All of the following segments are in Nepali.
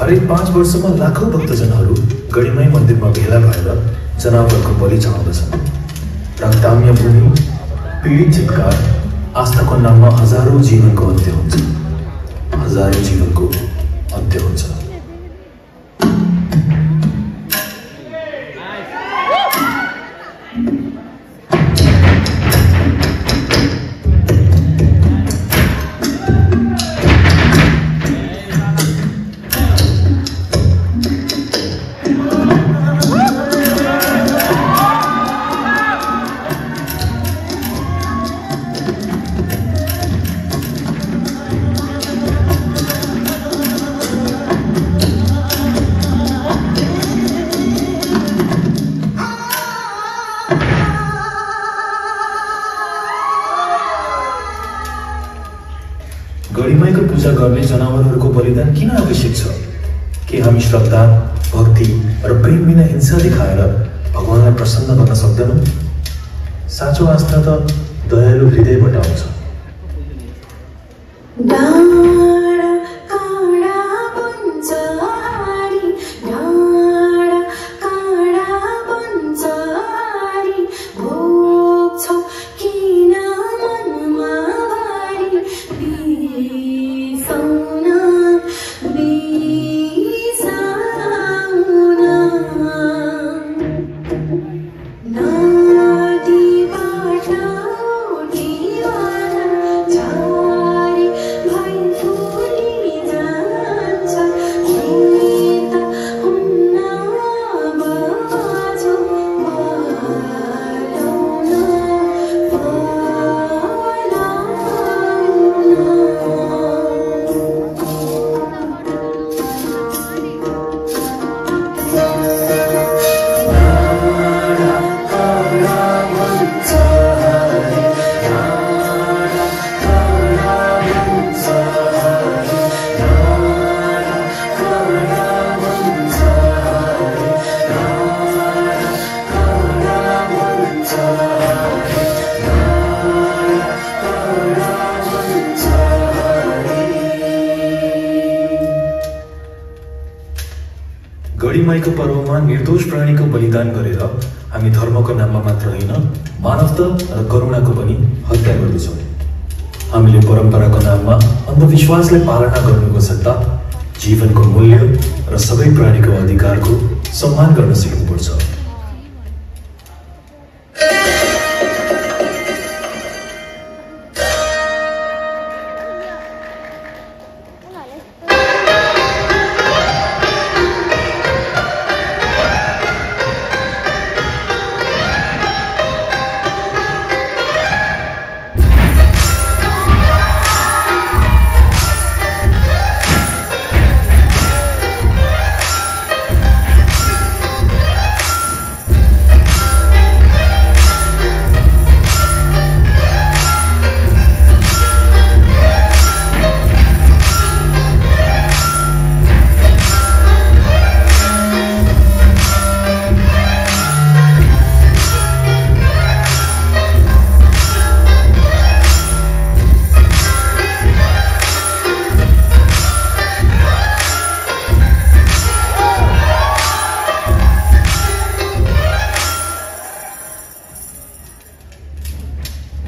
हरेक 5 वर्षमा लाखौं भक्तजनहरू गढीमाई मन्दिरमा भेला भएर जनावरको बलि चढाउँदछन्। रक्तताम्य भूमि, पीडित चित्कार, आस्थाको नाममा हजारौं जीवनको अन्त्य हुन्छ। हजारौं जीवनको अन्त्य हुन्छ। गढीमाईको पूजा गर्ने जनावरहरूको बलिदान किन आवश्यक छ? के हामी श्रद्धा, भक्ति र प्रेम बिना हिंसा देखाएर भगवानलाई प्रसन्न गर्न सक्दैनौँ? साँचो आस्था त दयालु हृदयबाट आउँछ। गढीमाईको पर्वमा निर्दोष प्राणीको बलिदान गरेर हामी धर्मको नाममा मात्र होइन, मानवता र करुणाको पनि हत्या गर्दछौँ। हामीले परम्पराको नाममा अन्धविश्वासलाई पालना गर्नुको सट्टा जीवनको मूल्य र सबै प्राणीको अधिकारको सम्मान गर्न सिक्नुपर्छ।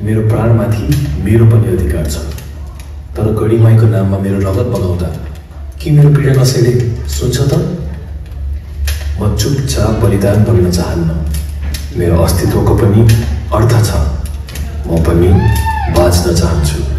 मेरो प्राणमाथि मेरो पनि अधिकार छ, तर गढीमाईको नाममा मेरो रगत बगाउँदा कि मेरो पीडा कसैले सुन्छ त? म चुपचाप बलिदान बन्न चाहन्न। मेरो अस्तित्वको पनि अर्थ छ। म पनि बाँच्न चाहन्छु।